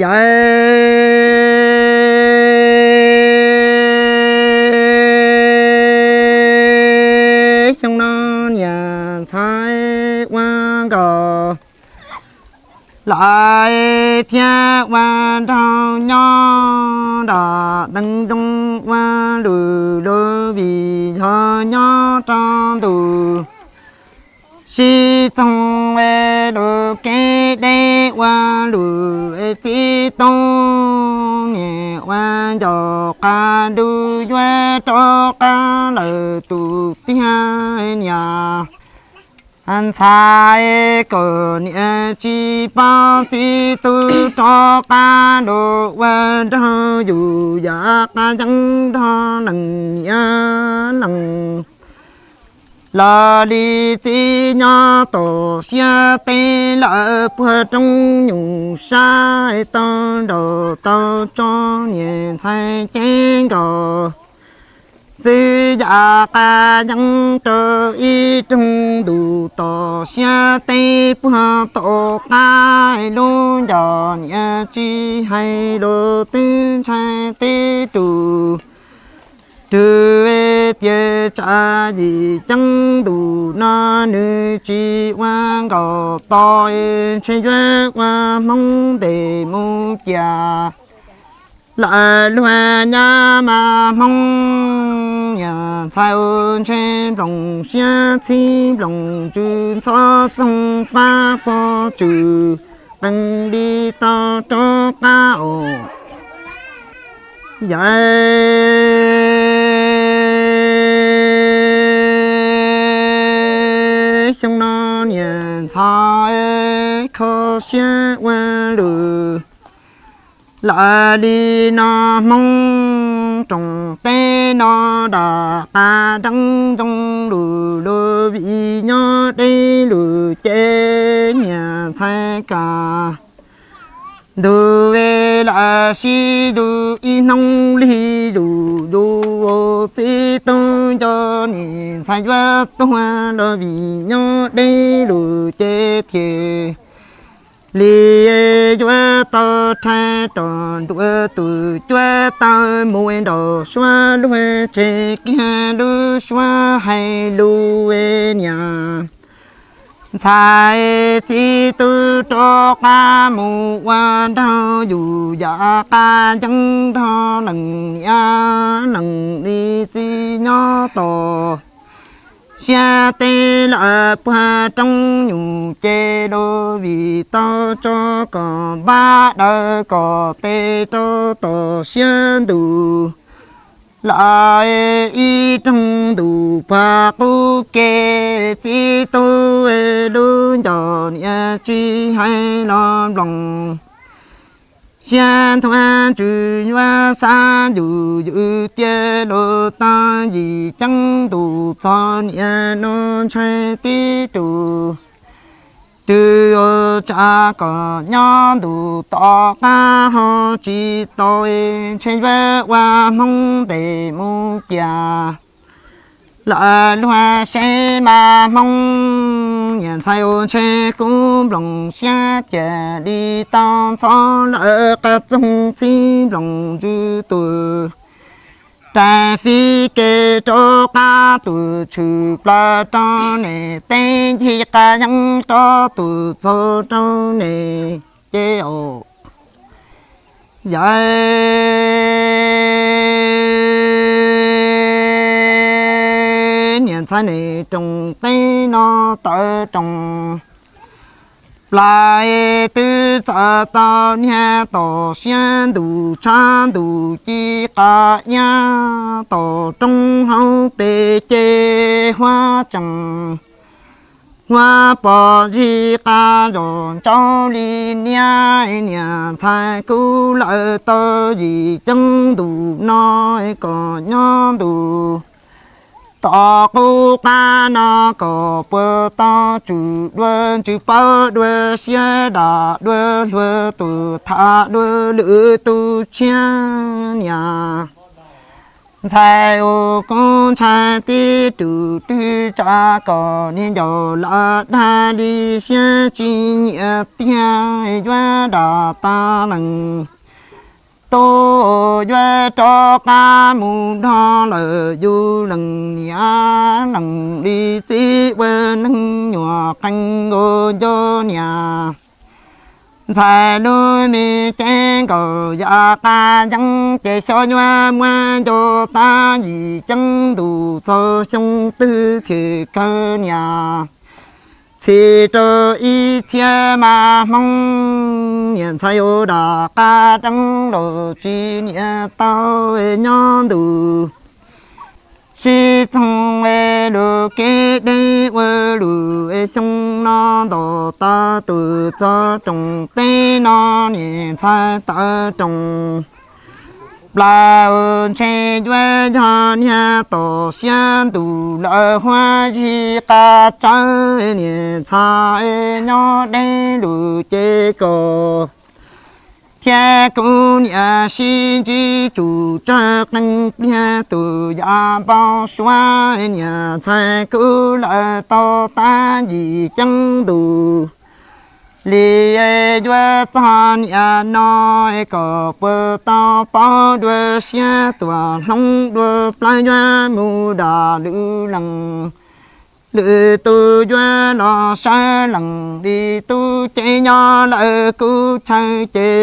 Ces xyoo no niam ntxhais ua nkaus lawm thiab ua nraug nyob nram deev zoo ua lus lus vim yog nyob rau ntu sib txoog lus kev deb ua lus txib tub niam ua ncaus qab ntuj yuav rov qab lawm tus tiag niam ntxhais kom niam tsis pom txib tub rov qab los ua nraug yus yam qab yeeb nrog leej niam leej los li txiv nyob tom siab teb lawm puag roob nyuj sab tau nraum tau tso niam ntxhais ceeb nkaus xwb yam qab yeeb rau ib rooj ntus tom siab teb puag tom qab lub ncauj niam tsis hais los twb ntshai teb rus rwg tias tsam yim ceeb ntus no nws tsis ua nkaus tos ntshe yuav ua hmoob ntes mus cia lawm luag nyab mas hmoob niam ntxhais ntshe nploos siab txhib nploos ntsws ntxhov txoog fab fo tswm qees li tau rov qab os. Yawm xyoo no niam ntxhais kho siab ua lus lawm li no hmoob roos teb no dam qab deev zoo lus lus vim nyob deb lus ces niam ntxhais kam ntu ve lawm sib lus ib hnub lig lus lus txib tub nco niam ntxhais yuav tuag los vim nyob deb lus ces thiaj li yuav tau rhais rau nruab tus cuab tawb mus nraum suab luag tseg kiag lub suab hais lus niam ntxhais txib tub rov qab mus ua nraug yus yam qab yeeb nrog leej niam leej li txiv nyob tos siab teb lawm puag roob nyuj ces lus vim tau tso kom npab daws kom tes rau tom siab ntus lawm ib rooj ntus puag qub ke txib tub lub ncauj niam tsis hais los nploos siab ntuag ntsws yuav xav yus yus tiag los tau yim ceeb ntus txog niam no ntshai tib rus rwg tsam kom nyob ntus tom qab ho tsis tau ntshe yuav ua hmoob ntes mus cia lawm luag seb mas hmoob niam ntxhais ntshe kub nploos siab cia li tau ntxhov lawm qab txoog txhib nploos ntsws tus rais fib ke rov qab tus tshwm plaws rau niam teb ncig qab yeeb rov tus txog rau niam ces yawm niam ntxhais niam roos teb no tawv roos plaws twb txawm tau niag tom siab ntus tshab ntus ci qab iab tom roob hauv pes ces huab tsees huab pom zig qab zos ntsaub li niab niam ntxhais kub lawm tau yim ceeb ntus no kom nyob ntus tom qub qab no kom puas tau tswm dua ntsws paub dua siab dam dua hluas tus tham dua lwm tus tshiab niam Ntxhais ua koob ntshai tib tug twg tsa kom niag ncaus los dag li siab tsis nyiam tiag yuav dam tag lees. Tub yuav rov qab mus nrog lawm yus lees niam lees li txiv ua neeg nyuam qee nkaus nco niam. Ntxhais lub me cev nkaus yam qab yeeb ces xyov yuav muab nco tag yim ceeb ntus txog xyoo twg khem kawg niam. Txhim rau ib txhiab mas hmoob niam ntxhais ua dam qab deeb los tsis niam tau nyob ntus. Sib txoog lus kev deb ua lus xyoo no ntaus tau tus txog roos teb no niam ntxhais tawv roos. Plaws ntshe yuav yog niag tom siab ntus lawm huab zig qab tsawb niam ntxhais nyob deb lus ces kom thiab kuv niam sib ntsib tsum tsawg qee pliag tus yam npau suav niam ntxhais kuv lawm tau tab yim ceeb ntus li. Yuav txog niam no kom puas tau paub dua siab tuam hloov dua plawv yuav mus dam lwm lees. Lwm tus yuav los sawv lees li tub cev nyob lawm kuv chaw ces